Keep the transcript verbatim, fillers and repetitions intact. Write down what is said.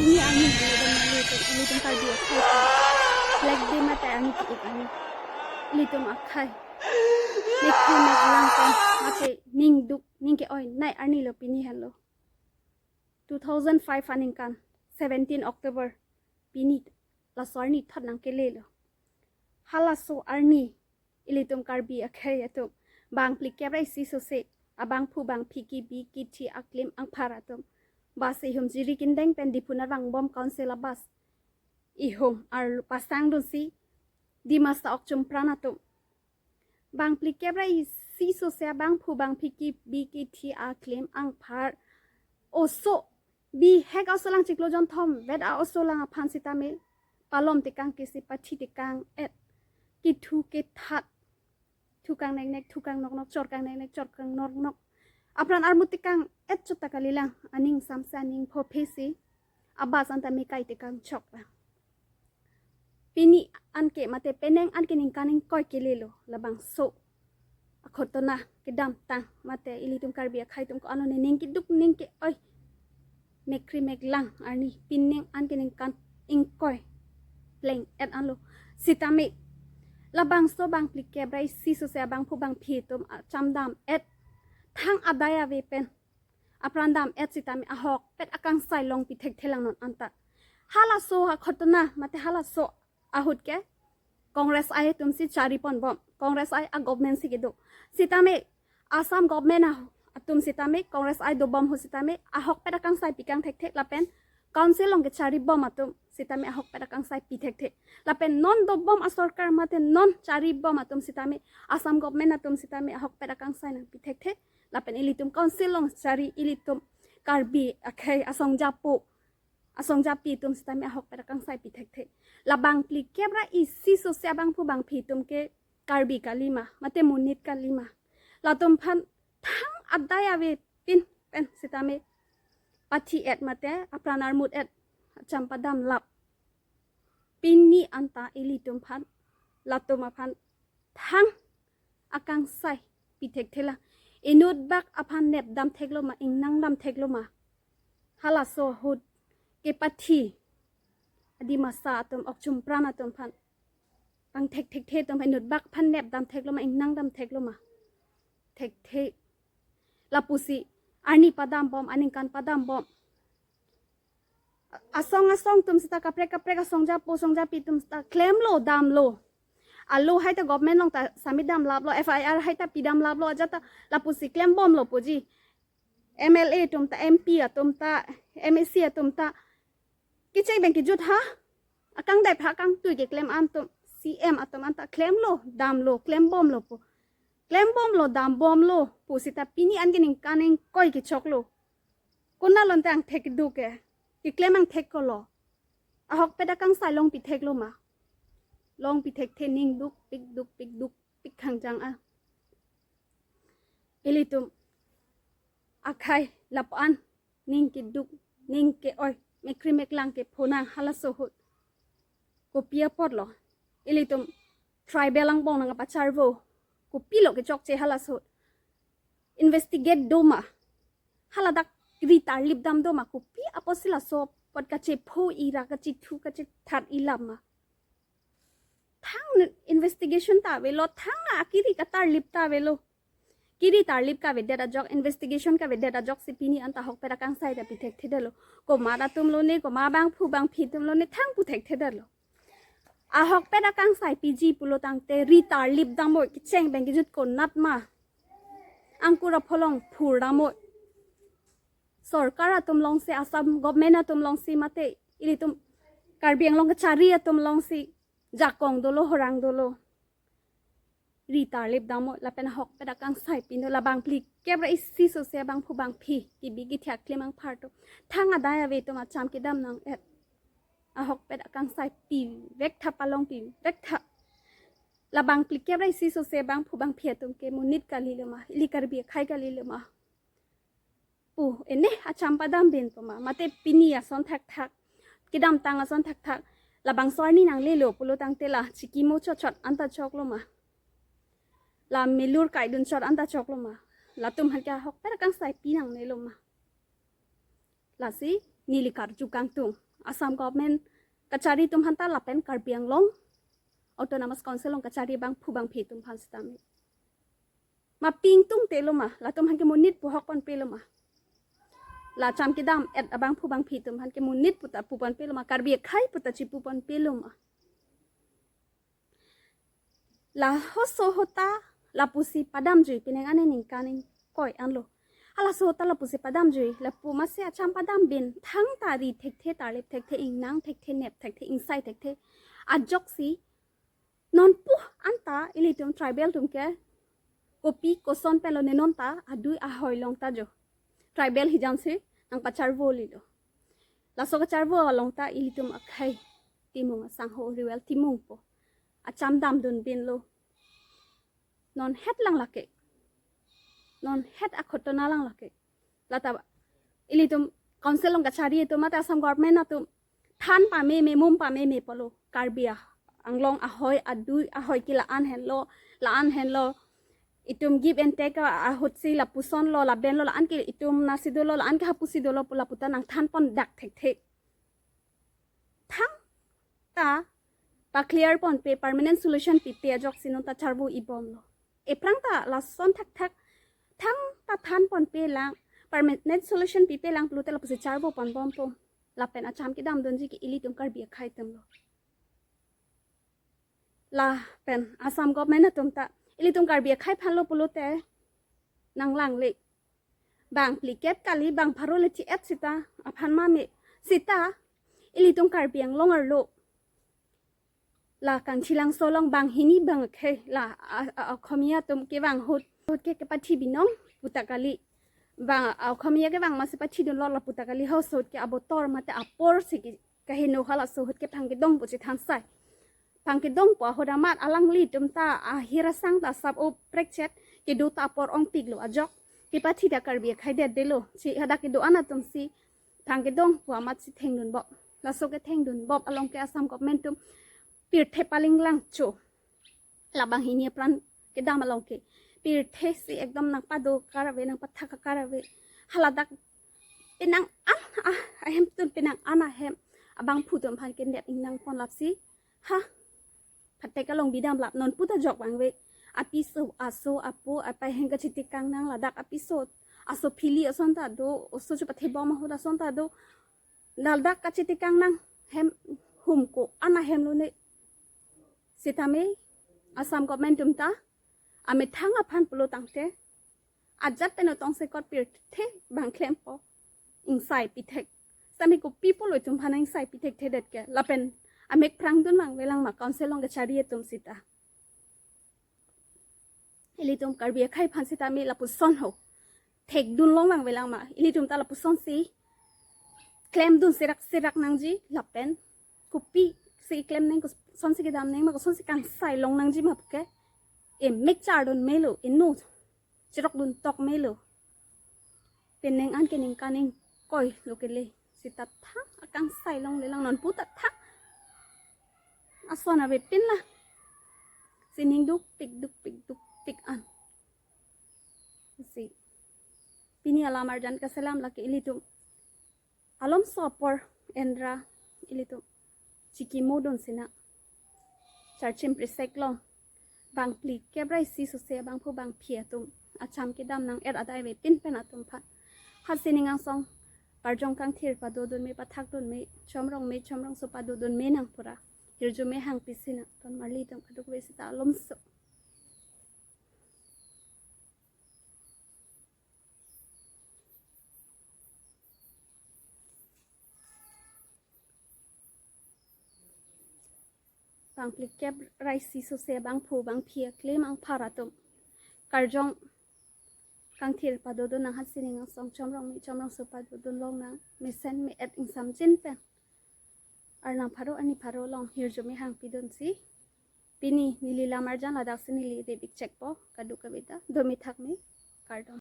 Pini arni halo dan mali itu ilitum Karbi akhai itu. Black Day mate arni ki-ik arni. Ilitum akhai. Mekri meklang pen mate ning duk ning ke-oi nai arni lo pini halo. Two thousand five aningkan seventeen October pini laso arni thot nangkele lo. Halaso arni ilitum Karbi akhai atum bang phlikep ra isi sose abangphu bangphi kibi kithi aklim angphar atum bus ihum jiri kindeng pen Diphu nat vangbom council a bus ihum arlo pasang dunsi Dimasa okchum pran atum bang phlikep ra isi sose abangphu bangphi kibi kithi aklim angphar oso bihek oso lang chiklo jonthom vet a oso lang aphan sitame palom tekang kisi pathi tekang et kithu kethat thukang neknek thukang noknok chorkang neknek chorkang noknok apran armut tekang et chot ta kalilang aning samse aning phophesi a bus anta mekai tekang chok lang. Pini anke mate penang anke ningkan ingkoi kelelo labangso akhotona kedamtang mate ilitum Karbi akhai atum ko-an lo ne ning keduk ning ke-oi mekri meklang arni penang anke ningkan ingkoi pleng et anlo sitame labangso bang phlikep ra isi sose abangphu bangphi atum acham dam et thang adai ave pen apran dam et sitame ahokpet akangsai longpi thekthe lang non anta. Halaso akhotona mate halaso ahut ke Congress ai atum si chari ponbom. Congress ai a government si kedo. Sitame Assam government a- atum sitame Congress ai dobom ho sitame ahokpet akangsai pikang thekthe lapen council along kechari bom atum sitame ahokpet akangsai pi thekthe. Lapen non dobom asorkar mate non chari bom atum sitame Assam government atum sitame ahokpet akangsai nangpi thekthe. Lapen ilitum council along chari ilitum Karbi akhai asong japo asong japi atum sitame ahokpet akangsai pi thekthe. Labang phlikep ra isi sose abangphu bangphi atum ke Karbi kalima mate monit kalima. Latum aphan thang adai ave pin pen sitame pathi et mate apran armut et acham padam lap. Pini anta ilitum aphan latum aphan thang akangsai pi thekthe la. Inut bak aphan nep dam theklo ma ingnang dam theklo ma. Halaso ahut kepathi a Dimasa atum okchum pran atum aphan pang thek thekthe atum aphan inut bak aphan nep dam theklo ma ingnang dam theklo ma. Thekthe lapusi arni padam bom aningkan padam bom asong asong atum sita kaprek kaprek asong japo asong japi atum sita klemlo damlo. Alo hai ta government along ta submit dam laplo F I R hai ta pi dam laplo ajat ta lapusi klem bomlo puji. M L A atum ta M P atum ta M A C atum ta kecheng beng kejut ha akang dai pha kangtui keklem an atum C M atum anta klemlo damlo klem bomlo pu. Klem bomlo dam bomlo pu sita pini anke ningkan ingkoi kechoklo. Konat lo ante angthek kedo ke keklem angthek kolo. Ahokpet akangsai longpi theklo ma. Longpi thekthe ning duk pik duk pik duk pik khangjang a. Ilitum akhai lapu-an ning keduk ning ke-oi mekri meklang kepho nang halaso ahut. Kopi apotlo ilitum tribal angbong nangkapacharvo. Kopilo kechokche halaso ahut. Investigate do ma. Haladak ri tarlip dam do ma kopi apotsi laso apot kachepho ira kachethu kachethat ilam ma. Thang investigation ta avelo thang na akiri katarlip ta avelo. Kiri tarlip kavedet ajok investigation kavedet ajok si pini anta ahokpet akangsai ta pi thekthedetlo. Komat atum lo ne koma bangphu bangphi atum lo ne thang pu thekthedetlo. Ahokpet akangsai piji pulo tangte ri tarlip dam boi kecheng beng kejut konat ma. Angkur apholong phur dam boi. Sorkar atum alongsi Assam government atum alongsi mate ilitum Karbi Anglong kachari atum alongsi jakong dolo horang dolo. Ri tarlip dam boi lapen ahokpet akangsai pino labang phlikep ra isi sose bangphu bangphi kibi kithak klemang pharto. Thang adai ave atum acham kedam nang et. Ahokpet akangsai pivek tha palong pivek tha. Labang phlikep ra isi sose bangphu bangphi atum ke monit kalilo ma. Ili Karbi akhai kalilo ma. Pu ene acham padam bin pu ma. Mate pini ason thakthak. Kedamtang ason thakthak. Labangso arni nanglelo pulo tangte la chikimo chotchot anta choklo ma. La melur kaidun chot anta choklo ma. Latum aphan ke ahokpet akangsai pi nangnelo ma. Lasi neli karju kangtung. Assam government kachari atum aphan ta lapen Karbi Anglong Autonomous Council along kachari abangphu abangphi atum aphan sitame. Ma pingtung te lo ma, latum aphan ke monit pu hok ponpe lo ma. La cham kedam et abangphu abangphi atum aphan ke monit puta pu ponpe lo ma, Karbi akhei puta chipu ponpe lo ma. Laso ahut ta lapusi padamjui, penang an aningkan ingkoi anlo. Halaso ahut ta lapusi padamjui, lapu masi acham padam bin, thangta ri thekthe, tarlip thekthe, ingnang thekthe, nep thekthe, ingsai thekthe. Ajoksi nonpu anta ilitum tribal atum ke kopi koson pen lo ne non ta adui ahoi long ta jo. Tribal hijan si nangpacharvo lilo. Laso kacharvo along ta ilitum akhei Timung asangho Riwel Timung po acham damdun bin lo. Non het lang lake. Non het akhotona lang lake. Lata ilitum council along kachari atum mate Assam government atum than pameme, mum pameme pulo. Karbi Anglong ahoi adui ahoi ke la-an henlo, la-an henlo. Itum give and take ahut si lapuson lo, laben lo, la-an ke itum nasi dolo, la-an ke hapusi dolo pu lapu ta nangthan pon dak thekthe. Thangta pa clear ponpe, permanent solution pipe ajoksi non ta charvo ibomlo. Ephrang ta lason thakthak thangta than ponpe lang, permanent solution pipe lang pulote lapusi charvo ponbompo. Lapen acham kedamdunji ke ilitum Karbi akhei atum lo. Lapen Assam government atum ta ilitum Karbi akhei aphan lo pulote nanglangle. Bang phlikep kali, bang pharo le chi-et sita aphan mame. Sita ilitum Karbi Anglong arlo la Kangchilangso along banghini bang akhei la a, a, Akhomiya atum kevang ahut, ahut ke kepathi binong puta kali. Bang a, Akhomiya kevang masi pathidunlo lapu ta kali, halaso ahut ke abotor mate apor si ke, kaheno halaso ahut ke phang kedong pu chethan sai. Phang kedong pu ahut amat alanglitum ta ahir asang ta sap o prekchet kedo ta apor ongpiklo ajok. Kepathi ta Karbi akhei det detlo. Si hadak kedo-an atum si phang kedong pu amat si thengdunbom. Laso kethengdunbom along ke Assam government atum pirthe paling lang cho. La banghini apran kedam along ke pirthe si ekdom nangpado kar ave, nangpathak kar ave. Haladak penang an ah, ahem tun penang an ahem abangphu atum aphan ke nep ingnang pon lapsi. Ha, phatek along bidam lap nonpu ta jok vangve. Apiso, aso, apo, apei aheng kachetekang nang ladak apiso. Aso phili ason ta do, oso chu pathebom ahut ason ta do. Ladak kachetekang nang hem hum ko-an ahem lone. Sitame Assam government atum ta amethang aphan pulo tangte ajat pen otong sekot pirthe bang klempo ingsai pithek. Sitame kopi pulo itum aphan ingsai pithekthedet ke? Lapen amek phrangdun vangve lang ma council along kachari atum sita? Ilitum Karbi akhei aphan sitame lapuson ho thekdun long vangve lang ma? Ilitum ta lapuson si klemdun serak serak nangji lapen kopi si klem nang, koson si kedam nang ma, koson si kangsai long nangji ma puke? Emek chardun melo, eno chirokdun tok melo. Penang an ke ningkan ingkoi lo kele. Sita thang akangsai longle lang, nonpu ta thang ason avepin la. Sining dukpik dukpik dukpik an. Si pini alam arjan kaselam lake ilitum alomso apor endra ilitum chikimodun sina charchim prisek long bang phlikep ra isi sose abangphu abangphi atum acham kedam nang-et adai avepin pen atum aphan hasining angsong parjong kangthir padodun me, pathakdun me, chomrong me, chomrongso padodun me nang pura hirjume hangpi sina ton marli atum kadokave sita alomso. Bang phlikep ra isi sose abangphu abangphi aklem angphar atum karjong kangthir padodun nang hasining angsong chomrong me chomrongso padodun long nang mesen me-et ingsamjin pen arnam pharo ani pharo along hirjume hangpidun si pini neli lam arjan ladak si neli rip-ik chekpo. Kadokave ta dome thak me, kardom.